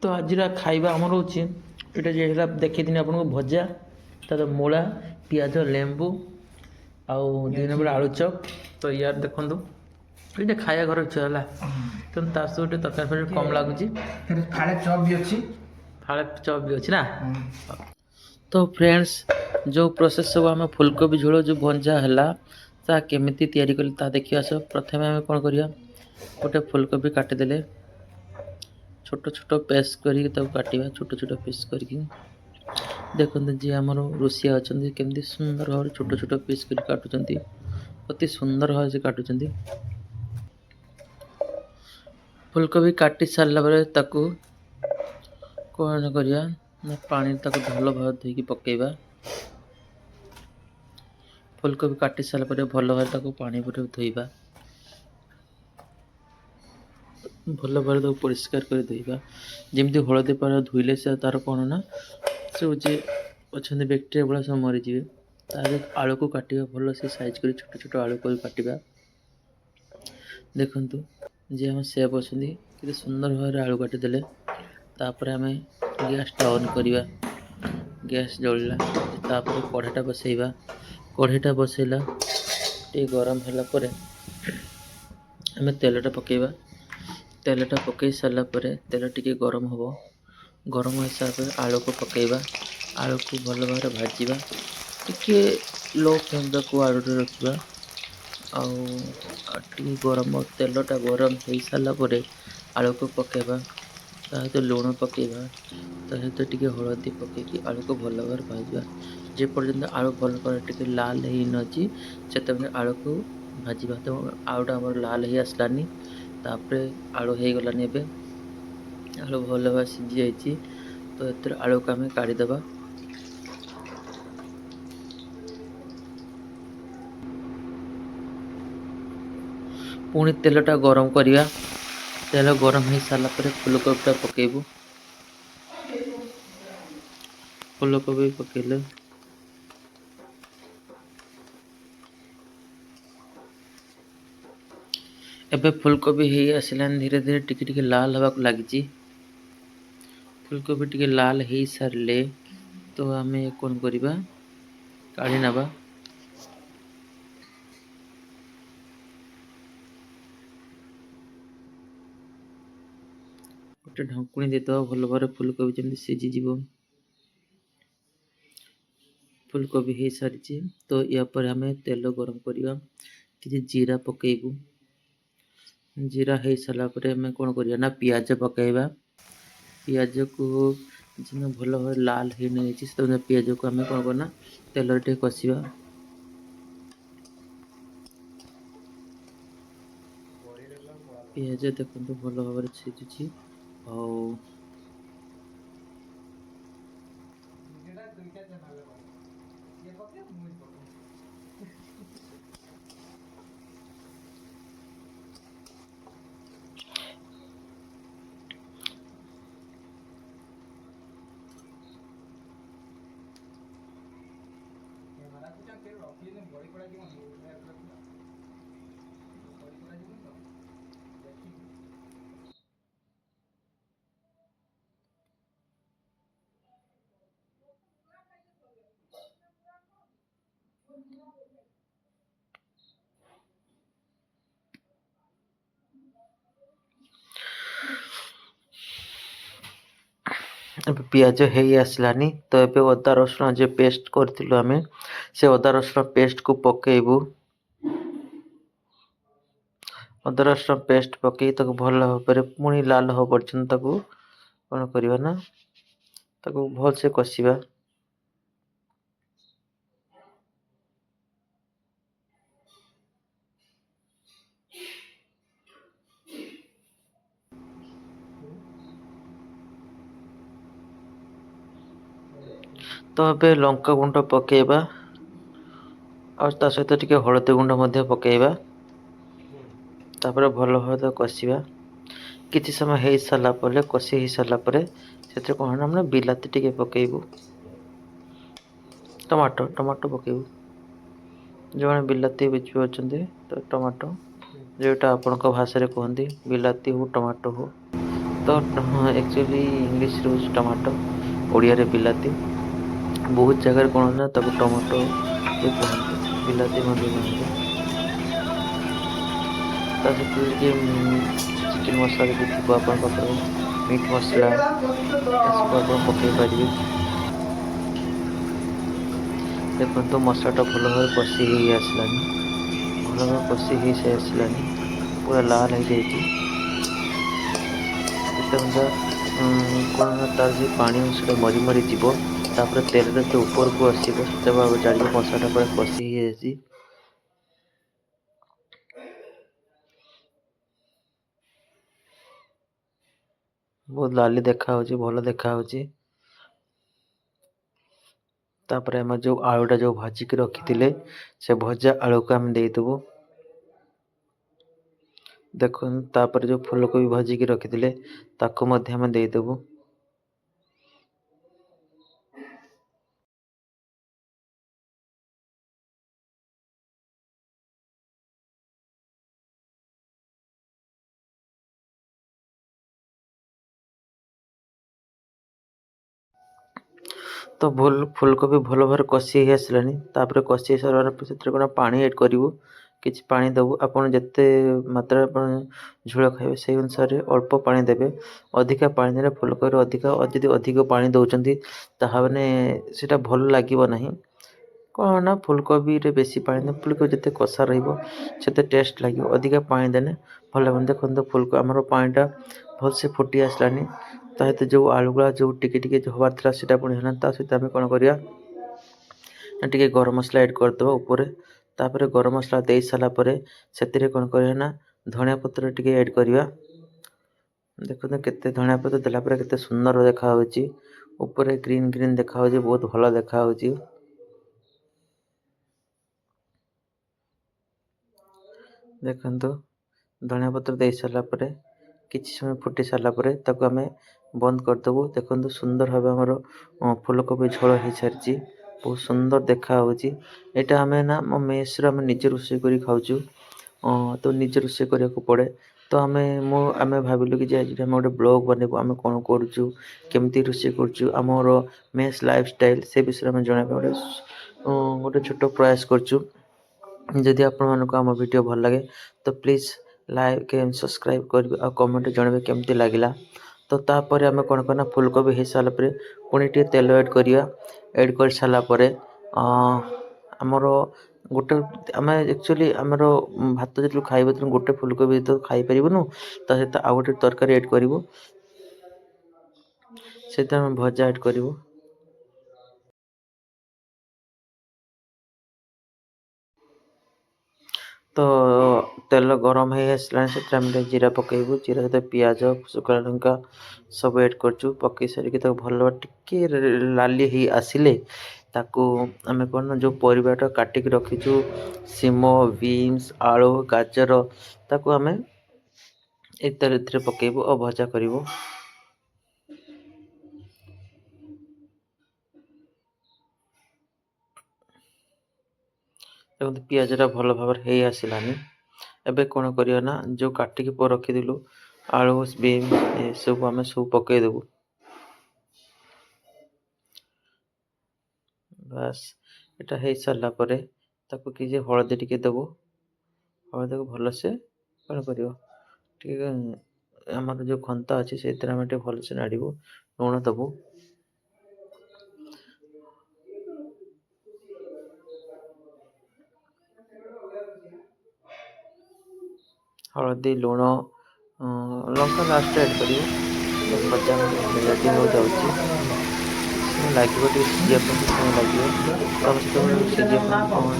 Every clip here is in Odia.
ତ ଆଜିର ଖାଇବା ଆମର ହେଉଛି ଏଇଟା ଯେ ହେଲା ଦେଖେଇଥିଲି ଆପଣଙ୍କୁ ଭଜା, ତାର ମୂଳା, ପିଆଜ, ଲେମ୍ବୁ ଆଉ 2 ନମ୍ବର ଆଳୁ ଚପ୍। ତ ୟାର ଦେଖନ୍ତୁ ଏଇଟା ଖାଇବା ଘର ଇଚ୍ଛା ହେଲା, ତେଣୁ ତା ସହିତ ଗୋଟେ ତରକାରୀ ଫରକାରୀ କମ୍ ଲାଗୁଛି। ଫାଳେ ଚପ୍ ବି ଅଛି। ଫାଳେ ଚପ୍ ବି ଅଛି ନା। ତ ଫ୍ରେଣ୍ଡସ୍, ଯେଉଁ ପ୍ରୋସେସ୍ ସବୁ ଆମେ ଫୁଲକୋବି ଝୋଳ ଯେଉଁ ଭଜା ହେଲା ତାହା କେମିତି ତିଆରି କଲେ ତାହା ଦେଖିବା ଆସ। ପ୍ରଥମେ ଆମେ କ'ଣ କରିବା, ଗୋଟେ ଫୁଲକୋବି କାଟିଦେଲେ ଛୋଟ ଛୋଟ ପିସ୍ କରିକି ତାକୁ କାଟିବା, ଛୋଟ ଛୋଟ ପିସ୍ କରିକି। ଦେଖନ୍ତୁ ଯିଏ ଆମର ରୋଷିଆ ଅଛନ୍ତି କେମିତି ସୁନ୍ଦର ଭାବରେ ଛୋଟ ଛୋଟ ପିସ୍ କରି କାଟୁଛନ୍ତି, ଅତି ସୁନ୍ଦର ଭାବରେ ସେ କାଟୁଛନ୍ତି। ଫୁଲକୋବି କାଟି ସାରିଲା ପରେ ତାକୁ କ'ଣ କରିବା ନା ପାଣି ତାକୁ ଭଲ ଭାବରେ ଧୋଇକି ପକାଇବା। ଫୁଲକୋବି କାଟି ସାରିଲା ପରେ ଭଲ ଭାବରେ ତାକୁ ପାଣି ପରେ ଧୋଇବା, ଭଲ ଭାବରେ ତାକୁ ପରିଷ୍କାର କରି ଧୋଇବା। ଯେମିତି ହଳଦୀ ପାଣି ଧୋଇଲେ ସେ ତା'ର କ'ଣ ନା ସେ ଯେ ଅଛନ୍ତି ବ୍ୟାକ୍ଟେରିଆ ଭଳିଆ ସବୁ ମରିଯିବେ। ତାହେଲେ ଆଳୁକୁ କାଟିବା ଭଲ ସେ ସାଇଜ୍ କରି, ଛୋଟ ଛୋଟ ଆଳୁ କରି କାଟିବା। ଦେଖନ୍ତୁ ଯିଏ ଆମ ସେଫ୍ ଅଛନ୍ତି କେତେ ସୁନ୍ଦର ଭାବରେ ଆଳୁ କାଟିଦେଲେ। ତାପରେ ଆମେ ଗ୍ୟାସ୍ଟା ଅନ୍ କରିବା। ଗ୍ୟାସ୍ ଜଳିଲା, ତାପରେ କଢ଼େଇଟା ବସେଇବା। କଢ଼େଇଟା ବସେଇଲା ଟିକେ ଗରମ ହେଲା ପରେ ଆମେ ତେଲଟା ପକାଇବା। ତେଲଟା ପକାଇ ସାରିଲା ପରେ ତେଲ ଟିକେ ଗରମ ହେବ। ଗରମ ହେଇସାରିଲା ପରେ ଆଳୁକୁ ପକାଇବା। ଆଳୁକୁ ଭଲ ଭାବରେ ଭାଜିବା, ଟିକେ ଲୋ ଫ୍ଲେମ୍ ତାକୁ ଆଳୁରେ ରଖିବା। ଆଉ ଟିକେ ଗରମ ତେଲଟା ଗରମ ହେଇସାରିଲା ପରେ ଆଳୁକୁ ପକାଇବା, ତା ସହିତ ଲୁଣ ପକାଇବା, ତା ସହିତ ଟିକେ ହଳଦୀ ପକାଇକି ଆଳୁକୁ ଭଲ ଭାବରେ ଭାଜିବା। ଯେପର୍ଯ୍ୟନ୍ତ ଆଳୁ ଭଲ ଭାବରେ ଟିକେ ଲାଲ ହେଇନଛି ସେତେବେଳେ ଆଳୁକୁ ଭାଜିବା। ତ ଆଳୁଟା ଆମର ଲାଲ ହେଇ ଆସିଲାନି, ତାପରେ ଆଳୁ ହେଇଗଲାନି। ଏବେ ଆଳୁ ଭଲ ଭାବରେ ସିଝି ଯାଇଛି, ତ ଏଥିରେ ଆଳୁକୁ ଆମେ କାଢ଼ିଦେବା। ପୁଣି ତେଲଟା ଗରମ କରିବା। ତେଲ ଗରମ ହେଇସାରିଲା ପରେ ଫୁଲକୋବିଟା ପକାଇବୁ। ଫୁଲକୋବି ପକାଇଲେ ଏବେ ଫୁଲକୋବି ହେଇ ଆସିଲାଣି, ଧୀରେ ଧୀରେ ଟିକେ ଟିକେ ଲାଲ ହେବାକୁ ଲାଗିଛି। ଫୁଲକୋବି ଟିକେ ଲାଲ ହେଇସାରିଲେ ତ ଆମେ କ'ଣ କରିବା, କାଢ଼ି ନେବା। ଗୋଟେ ଢଙ୍କୁଣି ଦେଇଦେବା ଭଲ ଭାବରେ ଫୁଲକୋବି ଯେମିତି ସିଝିଯିବ। ଫୁଲକୋବି ହେଇସାରିଛି, ତ ୟା ପରେ ଆମେ ତେଲ ଗରମ କରିବା, କିଛି ଜିରା ପକାଇବୁ। ଜିରା ହେଇସାରିଲା ପରେ ଆମେ କ'ଣ କରିବା ନା ପିଆଜ ପକାଇବା। ପିଆଜକୁ ଯେମିତି ଭଲ ଭାବରେ ଲାଲ ହେଇଯାଇଛି ସେତେବେଳେ ପିଆଜକୁ ଆମେ କ'ଣ କରିବା ନା ତେଲରେ ଟିକେ କଷିବା। ପିଆଜ ଦେଖନ୍ତୁ ଭଲ ଭାବରେ ସିଝୁଛି। ଆଉ ଏବେ ପିଆଜ ହେଇ ଆସିଲାନି, ତ ଏବେ ଅଦା ରସୁଣ ଯେ ପେଷ୍ଟ କରିଥିଲୁ ଆମେ ସେ ଅଦା ରସୁଣ ପେଷ୍ଟକୁ ପକାଇବୁ। ଅଦା ରସୁଣ ପେଷ୍ଟ ପକାଇ ତାକୁ ଭଲ ଭାବରେ ପୁଣି ଲାଲ ହେବା ପର୍ଯ୍ୟନ୍ତ ତାକୁ କ'ଣ କରିବା ନା ତାକୁ ଭଲସେ କଷିବା। ତ ଏବେ ଲଙ୍କା ଗୁଣ୍ଡ ପକାଇବା ଆଉ ତା ସହିତ ଟିକେ ହଳଦୀ ଗୁଣ୍ଡ ମଧ୍ୟ ପକାଇବା। ତାପରେ ଭଲ ଭାବରେ ତାକୁ କଷିବା। କିଛି ସମୟ ହେଇସାରିଲା ପରେ, କଷି ହେଇସାରିଲା ପରେ ସେଥିରେ କ'ଣ ନା ବିଲାତି ଟିକେ ପକାଇବୁ, ଟମାଟୋ ପକାଇବୁ। ଯେଉଁମାନେ ବିଲାତି ବୁଝିପାରୁଛନ୍ତି ତ ଟମାଟୋ, ଯେଉଁଟା ଆପଣଙ୍କ ଭାଷାରେ କୁହନ୍ତି ବିଲାତି ହଉ ଟମାଟୋ ହଉ, ତ ତ ଆକ୍ଚୁଆଲି ଇଂଲିଶରେ ହେଉଛି ଟମାଟୋ, ଓଡ଼ିଆରେ ବିଲାତି। ବହୁତ ଜାଗାରେ କ'ଣ ନା ତାକୁ ଟମାଟୋ ବି କୁହନ୍ତି, ବିଲାତି ମଧ୍ୟ କୁହନ୍ତି। ତା ସହିତ ଟିକେ ଚିକେନ୍ ମସଲା ଯଦି ଥିବ ଆପଣଙ୍କ ପାଖରେ, ମିଟ୍ ମସଲା ଏସବୁ ଆପଣ ପକାଇ ପାରିବେ। ଦେଖନ୍ତୁ ମସଲାଟା ଭଲ ଭାବରେ କଷି ହେଇ ଆସିଲାଣି, ଭଲ ଭାବରେ କଷି ହେଇ ଆସିଲାଣି, ପୁରା ଲାଲ ହେଇଯାଇଛି। ଯେତେ କ'ଣ ନା ତାର ସେ ପାଣି ଅଂଶଟା ମରି ମରି ଯିବ, ତାପରେ ତେଲରେ ତ ଉପରକୁ ଆସିବ, ସେତେବେଳେ ଜାଣିବେ ମସଲାଟା ପୁରା କଷି ହେଇଯାଇଛି। ବହୁତ ଲାଲି ଦେଖାହେଉଛି, ଭଲ ଦେଖାହେଉଛି। ତାପରେ ଆମେ ଯେଉଁ ଆଳୁଟା ଯେଉଁ ଭାଜିକି ରଖିଥିଲେ ସେ ଭଜା ଆଳୁକୁ ଆମେ ଦେଇଦେବୁ। ଦେଖନ୍ତୁ ତାପରେ ଯେଉଁ ଫୁଲକୋବି ଭାଜିକି ରଖିଥିଲେ ତାକୁ ମଧ୍ୟ ଆମେ ଦେଇଦେବୁ। ତ ଫୁଲକୋବି ଭଲ ଭାବରେ କଷି ହେଇ ଆସିଲାଣି। ତାପରେ କଷି ହେଇ ସାରିଲା ପରେ ସେଥିରେ କ'ଣ ପାଣି ଏଡ଼୍ କରିବୁ, କିଛି ପାଣି ଦେବୁ। ଆପଣ ଯେତେ ମାତ୍ରାରେ ଆପଣ ଝୋଳ ଖାଇବେ ସେଇ ଅନୁସାରେ ଅଳ୍ପ ପାଣି ଦେବେ। ଅଧିକା ପାଣି ଦେଲେ ଫୁଲକୋବିରେ ଅଧିକା, ଯଦି ଅଧିକ ପାଣି ଦେଉଛନ୍ତି ତାହେଲେ ସେଇଟା ଭଲ ଲାଗିବ ନାହିଁ। କ'ଣ ନା ଫୁଲକୋବିରେ ବେଶୀ ପାଣି ଦେଲେ ଫୁଲକୋବି ଯେତେ କଷା ରହିବ ସେତେ ଟେଷ୍ଟ ଲାଗିବ। ଅଧିକା ପାଣି ଦେଲେ ଭଲ ଲାଗିବନି। ଦେଖନ୍ତୁ ଫୁଲକୋବି ଆମର ପାଣିଟା ଭଲସେ ଫୁଟି ଆସିଲାଣି। ତା ସହିତ ଯେଉଁ ଆଳୁଗୁଡ଼ା ଯେଉଁ ଟିକେ ଟିକେ ହେବାର ଥିଲା ସେଇଟା ପୁଣି ହେଲାଣି। ତା ସହିତ ଆମେ କ'ଣ କରିବା ନା ଟିକେ ଗରମ ମସଲା ଏଡ଼୍ କରିଦେବା ଉପରେ। ତାପରେ ଗରମ ମସଲା ଦେଇ ସାରିଲା ପରେ ସେଥିରେ କ'ଣ କରିବା ନା ଧନିଆ ପତ୍ର ଟିକେ ଏଡ଼୍ କରିବା। ଦେଖନ୍ତୁ କେତେ ଧନିଆ ପତ୍ର ଦେଲା ପରେ କେତେ ସୁନ୍ଦର ଦେଖାହେଉଛି, ଉପରେ ଗ୍ରୀନ୍ ଗ୍ରୀନ୍ ଦେଖାହେଉଛି, ବହୁତ ଭଲ ଦେଖାହେଉଛି। ଦେଖନ୍ତୁ ଧନିଆ ପତ୍ର ଦେଇ ସାରିଲା ପରେ କିଛି ସମୟ ଫୁଟି ସାରିଲା ପରେ ତାକୁ ଆମେ ବନ୍ଦ କରିଦେବୁ। ଦେଖନ୍ତୁ ସୁନ୍ଦର ଭାବେ ଆମର ଫୁଲକୋବି ଝୋଳ ହେଇସାରିଛି, ବହୁତ ସୁନ୍ଦର ଦେଖାହେଉଛି। ଏଇଟା ଆମେ ନା ଆମ ମେସ୍ରେ ଆମେ ନିଜେ ରୋଷେଇ କରି ଖାଉଛୁ, ତ ନିଜେ ରୋଷେଇ କରିବାକୁ ପଡ଼େ। ତ ଆମେ ଭାବିଲୁ କି ଯେ ଆଜି ଆମେ ଗୋଟେ ବ୍ଲଗ୍ ବନେଇବୁ, ଆମେ କ'ଣ କରୁଛୁ, କେମିତି ରୋଷେଇ କରୁଛୁ, ଆମର ମେସ୍ ଲାଇଫଷ୍ଟାଇଲ୍ ସେ ବିଷୟରେ ଆମେ ଜଣାଇବା ପାଇଁ ଗୋଟେ ଛୋଟ ପ୍ରୟାସ କରୁଛୁ। ଯଦି ଆପଣମାନଙ୍କୁ ଆମ ଭିଡ଼ିଓ ଭଲ ଲାଗେ ତ ପ୍ଲିଜ୍ ଲାଇକ୍ ଆଣ୍ଡ ସବସ୍କ୍ରାଇବ୍ କରିବେ ଆଉ କମେଣ୍ଟରେ ଜଣାଇବେ କେମିତି ଲାଗିଲା। ତ ତାପରେ ଆମେ କ'ଣ କରିବା, ଫୁଲକୋବି ହେଇସାରିଲା ପରେ ପୁଣି ଟିକେ ତେଲ ଏଡ଼୍ କରିବା। ଏଡ଼୍ କରିସାରିଲା ପରେ ଆମର ଗୋଟେ ଆମେ ଆକ୍ଚୁଆଲି ଆମର ଭାତ ଯେତେବେଳେ ଖାଇବୁ ତେଣୁ ଗୋଟେ ଫୁଲକୋବି ତ ଖାଇପାରିବୁନୁ, ତା ସହିତ ଆଉ ଗୋଟେ ତରକାରୀ ଏଡ଼୍ କରିବୁ, ସେଥିରେ ଆମେ ଭଜା ଏଡ଼୍ କରିବୁ। ତ ତେଲ ଗରମ ହେଇ ଆସିଲାଣି, ସେଥିରେ ଆମେ ଟିକେ ଜିରା ପକାଇବୁ। ଜିରା ସହିତ ପିଆଜ, ଶୁଖିଲା ଲଙ୍କା ସବୁ ଏଡ଼୍ କରୁଛୁ। ପକାଇ ସାରିକି ତାକୁ ଭଲ ଟିକେ ଲାଲି ହେଇ ଆସିଲେ ତାକୁ ଆମେ କ'ଣ ନା ଯେଉଁ ପରିବାଟା କାଟିକି ରଖିଛୁ, ସିମ, ବିନ୍ସ, ଆଳୁ, ଗାଜର, ତାକୁ ଆମେ ଏଥିରେ ପକାଇବୁ ଆଉ ଭଜା କରିବୁ। ଦେଖନ୍ତୁ ପିଆଜଟା ଭଲ ଭାବରେ ହେଇ ଆସିଲାଣି। ଏବେ କ'ଣ କରିବା ନା ଯେଉଁ କାଟିକି ରଖିଥିଲୁ ଆଳୁ, ବିନ୍ ଏସବୁ ଆମେ ସବୁ ପକାଇଦେବୁ। ବାସ୍ ଏଇଟା ହେଇସାରିଲା ପରେ ତାକୁ କିଛି ହଳଦୀ ଟିକେ ଦେବୁ। ହଳଦୀକୁ ଭଲସେ କ'ଣ କରିବ, ଟିକେ ଆମର ଯେଉଁ ଖନ୍ତା ଅଛି ସେଇଥିରେ ଆମେ ଟିକେ ଭଲସେ ନାଡ଼ିବୁ, ଲୁଣ ଦେବୁ। ହଳଦୀ, ଲୁଣ, ଲଙ୍କା ଲାଷ୍ଟ ଏଡ଼୍ କରିବୁ। ଭଜା ରେଡ଼ି ହେବାକୁ ଯାଉଛି। କିଛି ସମୟ ଲାଗିବ ଟିକେ ସିଝିବା ପାଇଁ, କିଛି ସମୟ ଲାଗିବ। ତ ଆମେ ସେତେବେଳେ ସିଝିବା ପାଇଁ କ'ଣ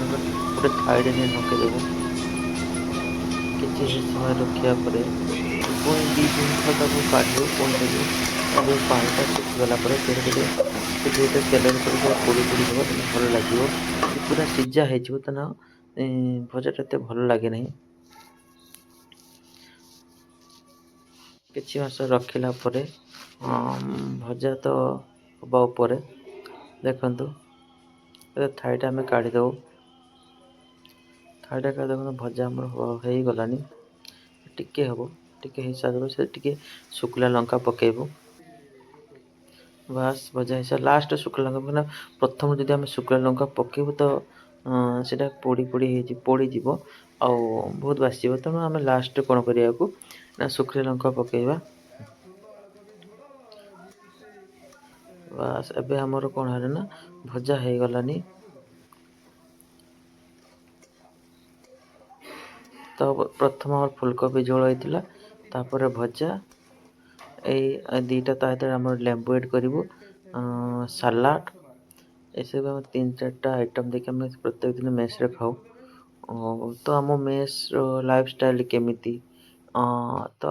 ଗୋଟେ ଥାଳିରେ ନେଇ ଢଙ୍କେଇଦେବୁ। କିଛି ସମୟ ରଖିବା ପରେ ପୁଣି 2 3 ଥର ତାକୁ କାଢ଼ିବୁ, ପୁଣି ଦେବୁ। ତାପରେ ପାଣିଟା ଶୁଖିଗଲା ପରେ ଧୀରେ ଧୀରେ ସେ ଧୀରେ ଧୀରେ ତେଲରେ ସବୁ ପୋଡ଼ି ପୋଡ଼ି ହେବ, ତାହେଲେ ଭଲ ଲାଗିବ। ପୁରା ସିଝା ହେଇଯିବ ତାହେଲେ ଭଜାଟା ଏତେ ଭଲ ଲାଗେ ନାହିଁ। କିଛି ମାସ ରଖିଲା ପରେ ଭଜା ତ ହେବା ଉପରେ। ଦେଖନ୍ତୁ ଏବେ ଥାଳିଟା ଆମେ କାଢ଼ିଦେବୁ। ଥାଳିଟା କାଢ଼ି ଦେଖନ୍ତୁ ଭଜା ଆମର ହେଇଗଲାଣି, ଟିକେ ହେବ। ଟିକେ ହେଇସାରିଲା ପରେ ସେ ଟିକେ ଶୁଖିଲା ଲଙ୍କା ପକାଇବୁ। ବାସ୍, ଭଜା ହେଇସାରିଲା। ଲାଷ୍ଟ ଶୁଖିଲା ଲଙ୍କା ପକାଇଲା। ପ୍ରଥମେ ଯଦି ଆମେ ଶୁଖିଲା ଲଙ୍କା ପକାଇବୁ ତ ସେଇଟା ପୋଡ଼ି ପୋଡ଼ି ହେଇଯିବ, ପୋଡ଼ିଯିବ ଆଉ ବହୁତ ବାସିବ। ତେଣୁ ଆମେ ଲାଷ୍ଟ କ'ଣ କରିବାକୁ ନା ଶୁଖିଲା ଲଙ୍କା ପକାଇବା। ବାସ୍, ଏବେ ଆମର କ'ଣ ହେଲା ନା ଭଜା ହେଇଗଲାନି। ତ ପ୍ରଥମ ଆମର ଫୁଲକୋବି ଝୋଳ ହେଇଥିଲା, ତାପରେ ଭଜା, ଏଇ ଦୁଇଟା। ତା ଭିତରେ ଆମର ଲେମ୍ବୁ ଏଡ଼୍ କରିବୁ, ସାଲାଡ଼, ଏସବୁ ଆମେ ତିନି ଚାରିଟା ଆଇଟମ୍ ଦେଇକି ଆମେ ପ୍ରତ୍ୟେକ ଦିନ ମେସ୍ରେ ଖାଉ। ତ ଆମ ମେସ୍ର ଲାଇଫଷ୍ଟାଇଲ୍ କେମିତି ତ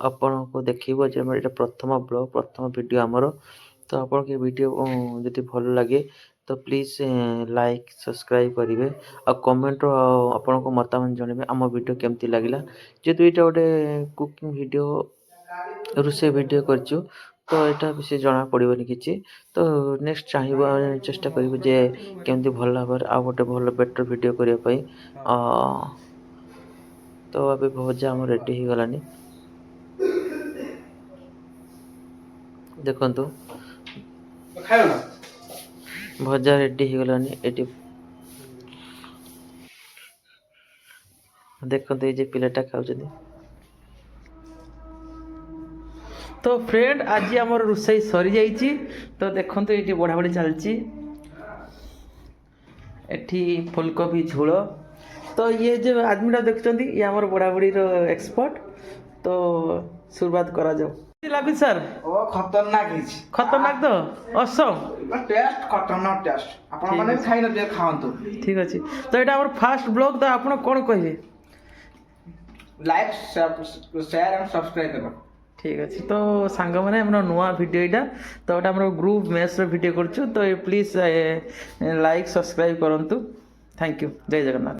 ଆପଣଙ୍କୁ ଦେଖିବ ଯେ ଆମର ଏଇଟା ପ୍ରଥମ ବ୍ଲଗ୍, ପ୍ରଥମ ଭିଡ଼ିଓ ଆମର। ତ ଆପଣଙ୍କୁ ଏ ଭିଡ଼ିଓ ଯଦି ଭଲ ଲାଗେ ତ ପ୍ଲିଜ୍ ଲାଇକ୍, ସବସ୍କ୍ରାଇବ୍ କରିବେ ଆଉ କମେଣ୍ଟର ଆପଣଙ୍କ ମତାମତ ଜଣାଇବେ, ଆମ ଭିଡ଼ିଓ କେମିତି ଲାଗିଲା। ଯେହେତୁ ଏଇଟା ଗୋଟେ କୁକିଂ ଭିଡ଼ିଓ, ରୋଷେଇ ଭିଡ଼ିଓ କରିଛୁ, ତ ଏଇଟା ବେଶୀ ଜଣା ପଡ଼ିବନି କିଛି। ତ ନେକ୍ସଟ ଚାହିଁବ, ଚେଷ୍ଟା କରିବୁ ଯେ କେମିତି ଭଲ ଭାବରେ ଆଉ ଗୋଟେ ଭଲ ବେଟର୍ ଭିଡ଼ିଓ କରିବା ପାଇଁ। ତ ଏବେ ଭଜା ଆମର ରେଡ଼ି ହେଇଗଲାନି। ଦେଖନ୍ତୁ। ଖାଇବ ନା? ଭଜା ରେଡ଼ି ହେଇଗଲାନି। ଏଠି ଦେଖନ୍ତୁ, ଏଇ ଯେ ପିଲାଟା ଖାଉଛନ୍ତି। ତ ଫ୍ରେଣ୍ଡ, ଆଜି ଆମର ରୋଷେଇ ସରିଯାଇଛି। ତ ଦେଖନ୍ତୁ, ଏଇଠି ବଢ଼ାବଢ଼ି ଚାଲିଛି। ଏଠି ଫୁଲକୋବି ଝୋଳ। ତ ଇଏ ଯେଉଁ ଆଦମିଟା ଦେଖୁଛନ୍ତି, ଇଏ ଆମର ବଢ଼ାବଢ଼ିର ଏକ୍ସପର୍ଟ। ତ ଶୁରୁଆତ କରାଯାଉ। ଲାଗୁଛି ସାର୍? ଓ, ଖତରନାକ ହେଇଛି। ଖତରନାକ ତ, ଅସମ। ଟେଷ୍ଟ, ଖତରନାକ ଟେଷ୍ଟ। ଆପଣ ମାନେ ବି ଖାଇ ନଥିବେ, ଖାଆନ୍ତୁ। ଠିକ୍ ଅଛି। ତ ଏଇଟା ଆମର ଫାଷ୍ଟ ବ୍ଲଗ୍, ତ ଆପଣ କ'ଣ କହିବେ? ଲାଇକ୍, ସେୟାର ଆଣ୍ଡ ସବସ୍କ୍ରାଇବ୍ କର। ଠିକ୍ ଅଛି। ତ ସାଙ୍ଗମାନେ, ଆମର ନୂଆ ଭିଡ଼ିଓ ଏଇଟା। ତ ଏଇଟା ଆମର ଗ୍ରୁପ୍ ମେସ୍ର ଭିଡ଼ିଓ କରୁଛୁ। ତ ପ୍ଲିଜ୍ ଲାଇକ୍, ସବସ୍କ୍ରାଇବ୍ କରନ୍ତୁ। Thank you. Jay Jagannath.